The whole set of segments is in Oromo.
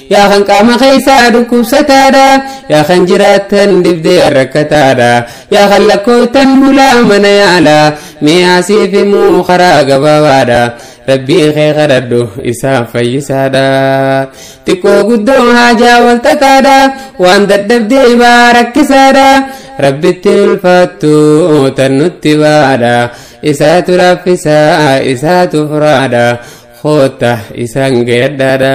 Yaa kan qaama keessaa dhukkubsataadha, yaa kan jiraattan dibdee rakkataadha, yaa kan lakkooftan hulaa mana yaala, mi'aa siif himuu karaa gabaabaadha. Rabbii kee kadhadhu isaa fayyisaadha. Xiqqoo guddoo haajaa wal xaxaadha, waan dadhabdee baa rakkisaadha. Rabbitti ulfaattu tan nutti baadha, isaatu laffisaa isaatu furaadha. Koota isaan gayadhaadha.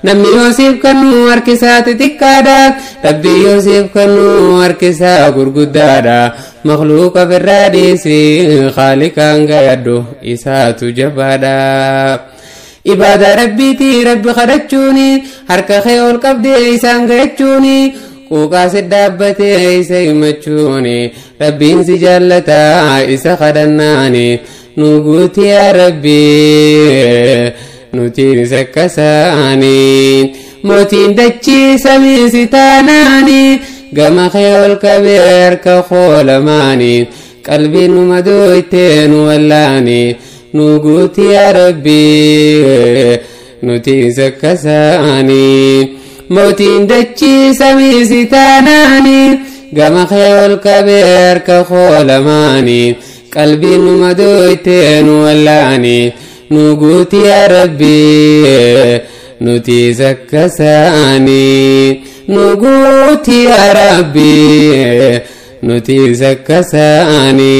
Namni Yoosiif kannu harkisaa xixiqqaadha. Rabbi Yoosiif kannu harkisaa gurguddaadha. Makluuqa birraa dhiisi khaaliqaan gayadhu isaatu jabaadha. Ibaadaa rabbiitii rabbi kadhachuuni, harka kee ol qabdee isaan gayachuuni, quuqaa si dhaabbatee isa himachuuni, rabbiin si jaallataa isa kadhannaani. Nu guuti yaa rabbi nuti sakkasaani, mootiin dachii samii si taanaani, gama kee ol qabee harka koo lamaani, qalbiin nu madooytee nu wallaani. Nu guuti yaa rabbi nuti sakkasaani, mootiin dachii samii si taanaani, gama kee ol qabee harka koo lamaani, qalbiin nu madooytee nu wallaani. Nu guuti yaa rabbi nuti sakkasaani, nu guuti yaa rabbi nuti sakkasaani.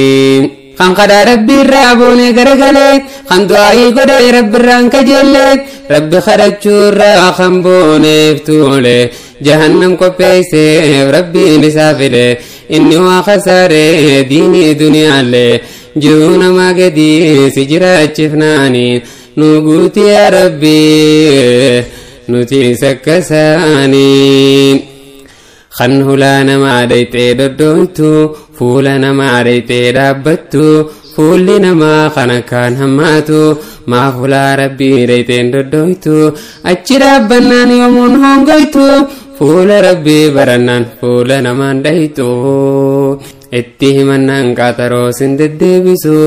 Kan kadhaa rabbi irraa boonee garagalee, kan du'aayii godhee rabbi irraan kajeellee, rabbi kadhachuu irraa kan booneef tuule, jahannam qopheesseef rabbiin isaa file, inni waa kasaaree diinii duniyaallee, jiruu namaa gadi si jiraachifnaani. Nu guuti yaa rabbi nuti sakkasaani. Kan hulaa namaa dhayxee dhodhooytu, fuula namaa dhayxee dhaabbattu, fuulli namaa kan akkaan hammaatu, maaf hulaa rabbii dhayxeen dhodhooytu? Achi dhaabbannaan yoomuun hongoytu, fuula rabbii barannaan fuula namaan dhayxu. Itti himannaan qaxaroo sin deddeebisu,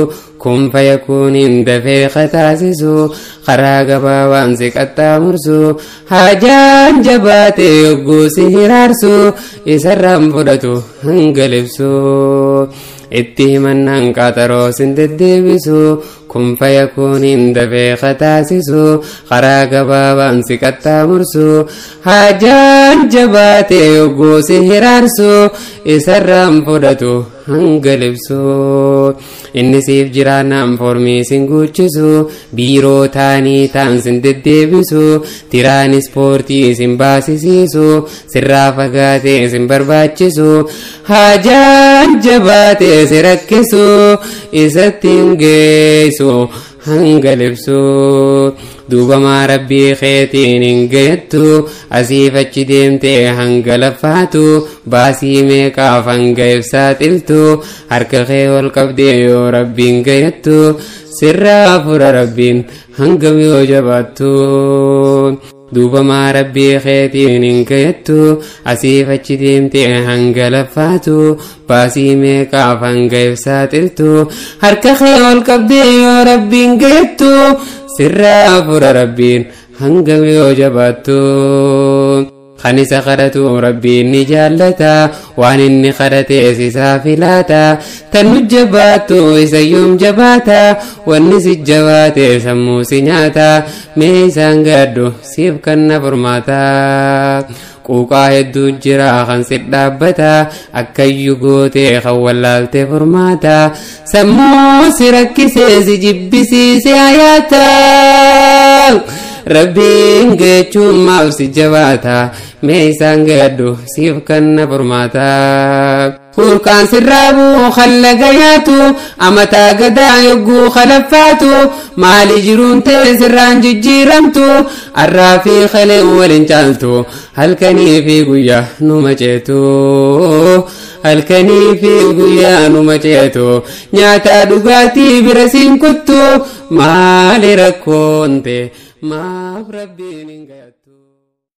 kun fayakuuniin dafee kataasisu, karaa gabaabaan si qaxxaamursu, haajaan jabaate yogguu si hiraarsu, isarraan fudhatu hanga libsu. Itti himannaan qaxaroo sin deddeebisu, kun fayakuuniin dafee kataasisu, karaa gabaabaan si qaxxaamursu, haajaan jabaate yogguu si hiraarsu, isarraan fudhatu hanga libsu. Inni siif jiraannaan formii sin guuchisu, biiroo taanii taan sin deddeebisu, tiraan ispoortii sin baasisiisu, sirraa fagaatee sin barbaachisu, haajaan jabaatee si rakkisu, isatti hin geessu hanga libsu. Duuba maa rabbii keetiin hin gayattu? Asiif achi deemtee hanga laffaatu, baasii meeqaaf hanga ibsaa xiltu, harka kee ol qabdee yoo rabbiin gayattu, sirraa fura rabbiin hangam yoo jabaattu. Duuba maa rabbii keetiin hin gayattu? Asiif achi deemtee hanga laffaatu, baasii meeqaaf hanga ibsaa xiltu, harka kee ol qabdee yoo rabbiin gayattu, sirraa fura rabbiin hangam yoo jabaattu. Kan isa kadhatu rabbiin ni jaallata, waan inni kadhates isaa filata. Tan nu jabaattu isayyuum jabaata, wanni si jabaate sammuu si nyaata, mee isaan gaddu siif kanna furmaata. Quuqaa hedduu jira kan si dhaabbata, akkayyuu gootee kan wallaalte furmaata, sammuu si rakkisee si jibbisiise hayaata. Rabbiin geechuun maaf si jabaata? Mee isaan gaddu siif kanna furmaata. Hurkaan sirraa bu'u kallaga nyaatu, amataa gadaa yogguu kalaffaatu, maali jiruun ta'e sirraan jijjiiramtu, arraa fi kaleen waliin caaltu, halkanii fi guyyaa numa ceetu, halkanii fi guyyaa numa ceetu, nyaata dhugaatii bira siin kuttu, maali rakkoon ta'e maaf rabbiin hin gayatu?